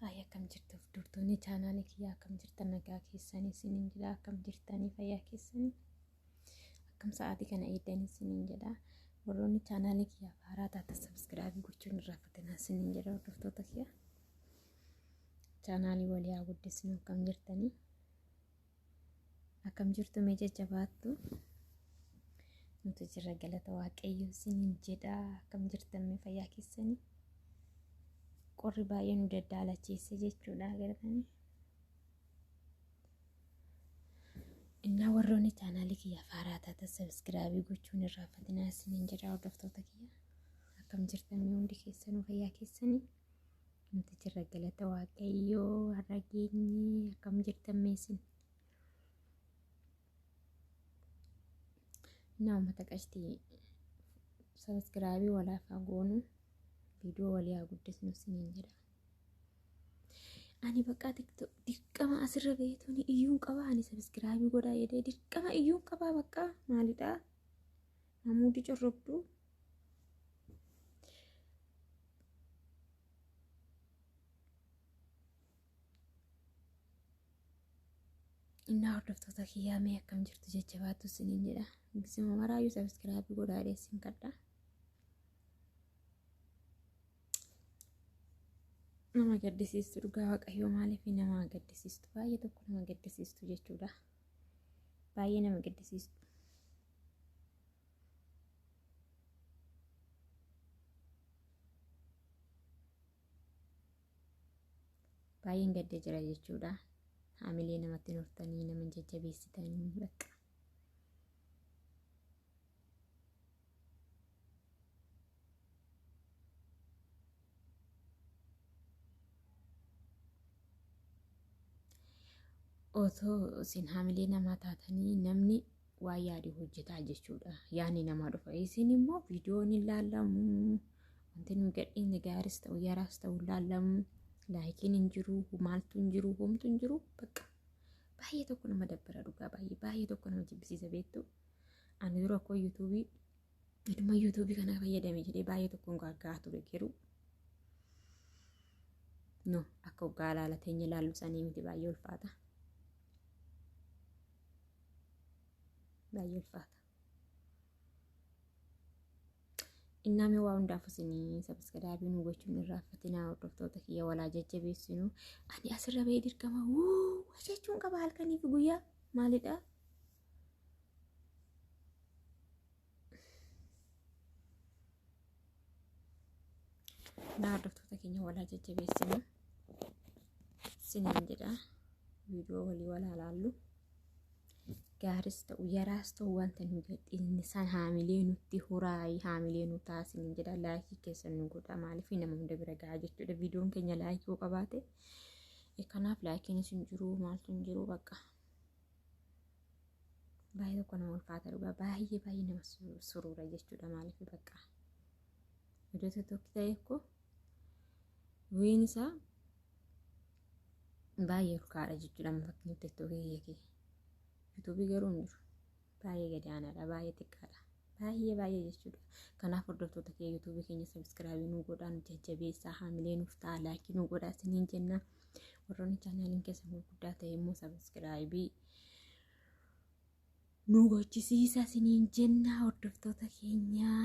Haaya akkam jirtu hordoftoonni chaanaalii kiyyaa akkam jirtan nagaa keessanii isiniin jedha akkam jirtanii fayyaa keessanii akkam sa'aatii kana eegdanii isiniin jedha warroonni chaanaalii kiyyaaf haaraa taatan sabskraabii gochuun irraa fatinaa isiniin jedha hordoftoota kiyya chaanaalii walii haa guddisnu akkam jirtanii akkam jirtu mee jajjabaattu nuti jirra galata waaqayyo isiniin jedha akkam jirtan mee fayyaa keessanii qorri baay'ee nu daddaalachiise jechuudha agartanii. Innaa warroonni chaanaalii kiyya faaraa taatan sabiskiraabii gochuun irraa fatinaa isiniin jedha hordoftoota kiyya. Akkam jirtan mee hundi keessanuu fayyaa keessanii nuti jirra galata waaqayyoo har'a geenye akkam jirtan mee isin. Innaa uummata qashtii sabiskiraabii walaafaa goonu. Viidiyoo walii haa guddisnu isiniin jedha. Ani bakka dirqama asirra beektuun iyyuun qaba ani sabiskiraabii godhaa jedhee dirqama iyyuun qabaa bakka maalidha? Mamuudi corrobduu. Innaa hordoftoota kiyyaa mee akkam jirtu jajjabaattu isiniin jedha. Gisima maraayyuu sabiskiraabii godhaa jedhee isin kadha. Nama gaddisiistu dhugaa waaqayyoo maaliif nama gaddisiistu baay'ee tokko nama gaddisiistu jechuudha. Baay'ee nama gaddisiistu. Baay'een gaddee jira jechuudha. Haamilee namatti hortanii nama jajjabeessitanii bakka. Otoo isin haamilee namaa taatanii namni waa yaade hojjetaa jechuudha. Yaadni namaa dhufa. Isin immoo viidiyoon hin laallamu. Wanti nu gadhiin gaaris ta'u yaraas ta'u hin laallamu. Laayikiin hin jiru, maaltu hin jiru, homtu hin jiru. Bakka baay'ee tokko nama dabbara dhugaa baay'ee baay'ee tokko nama jibbisiisa beektu. Ani dura koo yuutuubii iduma yuutuubii kana fayyadame jedhee baay'ee tokkoon gaaggaa ture garuu no akka hoggaa ilaala teenya ilaallu sanii miti baay'ee ulfaata. Baay'ee ulfaata. Innaa mee waa hundaaf isinii sabiskiraabii nu gochuun irraa fatinaa hordoftoota kiyya walaa jajjabeessinu. Ani asirra bahee dirqama wuu jechuun qaba halkanii fi guyyaa maalidha? Innaa hordoftoota keenya walaa jajjabeessinu. Isiniin jedha viidiyoo walii walaa laallu. Gaaris ta'u yaraas ta'u wanta nu gadhiisne san haamilee nutti horaayi haamilee nu taasini jedha laayikii keessan nu godha maaliif nama hunda bira gahaa jechuudha viidiyoon keenya laayikii yoo qabaate kanaaf laayikiinis hin jiru maaltu hin jiru bakka baay'ee tokko nama ulfaata dhugaa baay'ee baay'ee nama suruura jechuudha maaliif bakka iddoo tokko ta'e koo wiin isaa baay'ee olkaadha jechuudha amma fakkeenyaaf tiktookii kiyya kee yuutuubii garuu hin jiru baay'ee gadi aanaadha baay'ee xiqqaadha baay'ee baay'ee jechuudha kanaaf hordoftoota kee yuutuubii keenya sabiskiraabii nuu godhaa nu jajjabeessaa haamilee nuuf ta'a laayikii nuu godhaa isiniin jenna warroonni chaanaaliin keessan gurguddaa ta'e immoo sabiskiraabii nu gochisiisa isiniin jenna hordoftoota keenyaa.